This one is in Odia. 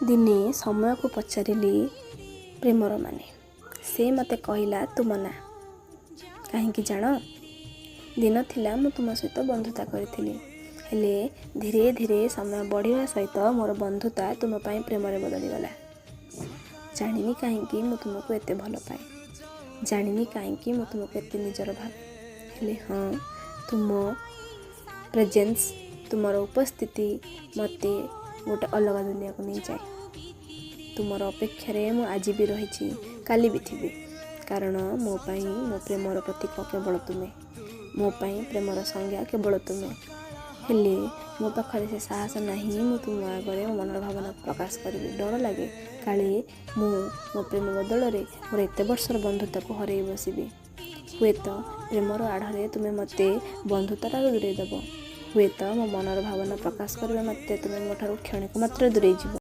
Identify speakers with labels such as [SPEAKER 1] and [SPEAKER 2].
[SPEAKER 1] ଦିନେ ସମୟକୁ ପଚାରିଲି ପ୍ରେମର ମାନେ। ସେ ମୋତେ କହିଲା ତୁମ ନାଁ। କାହିଁକି ଜାଣ? ଦିନ ଥିଲା ମୁଁ ତୁମ ସହିତ ବନ୍ଧୁତା କରିଥିଲି, ହେଲେ ଧୀରେ ଧୀରେ ସମୟ ବଢ଼ିବା ସହିତ ମୋର ବନ୍ଧୁତା ତୁମ ପାଇଁ ପ୍ରେମରେ ବଦଳିଗଲା। ଜାଣିନି କାହିଁକି ମୁଁ ତୁମକୁ ଏତେ ଭଲ ପାଏ, ଜାଣିନି କାହିଁକି ମୁଁ ତୁମକୁ ଏତେ ନିଜର ଭାବେ। ହେଲେ ହଁ, ତୁମ ପ୍ରେଜେନ୍ସ, ତୁମର ଉପସ୍ଥିତି ମୋତେ ଗୋଟେ ଅଲଗା ଦୁନିଆକୁ ନେଇଯାଏ। ତୁମର ଅପେକ୍ଷାରେ ମୁଁ ଆଜି ବି ରହିଛି, କାଲି ବି ଥିବି। କାରଣ ମୋ ପାଇଁ ମୋ ପ୍ରେମର ପ୍ରତୀକ କେବଳ ତୁମେ, ମୋ ପାଇଁ ପ୍ରେମର ସଂଜ୍ଞା କେବଳ ତୁମେ। ହେଲେ ମୋ ପାଖରେ ସେ ସାହସ ନାହିଁ, ମୁଁ ତୁମ ଆଗରେ ମୋ ମନର ଭାବନା ପ୍ରକାଶ କରିବି। ଡର ଲାଗେ, କାଳେ ମୁଁ ମୋ ପ୍ରେମ ବଦଳରେ ମୋର ଏତେ ବର୍ଷର ବନ୍ଧୁତାକୁ ହରେଇ ବସିବି। ହୁଏତ ପ୍ରେମର ଆଢ଼ରେ ତୁମେ ମୋତେ ବନ୍ଧୁତାଠାରୁ ଦୂରେଇ ଦେବ। ହୁଏତ ମୋ ମନର ଭାବନା ପ୍ରକାଶ କରିବା ମାତ୍ରେ ତୁମେ ମୋ ଠାରୁ କ୍ଷଣିକ ମାତ୍ର ଦୂରେଇ ଯିବ।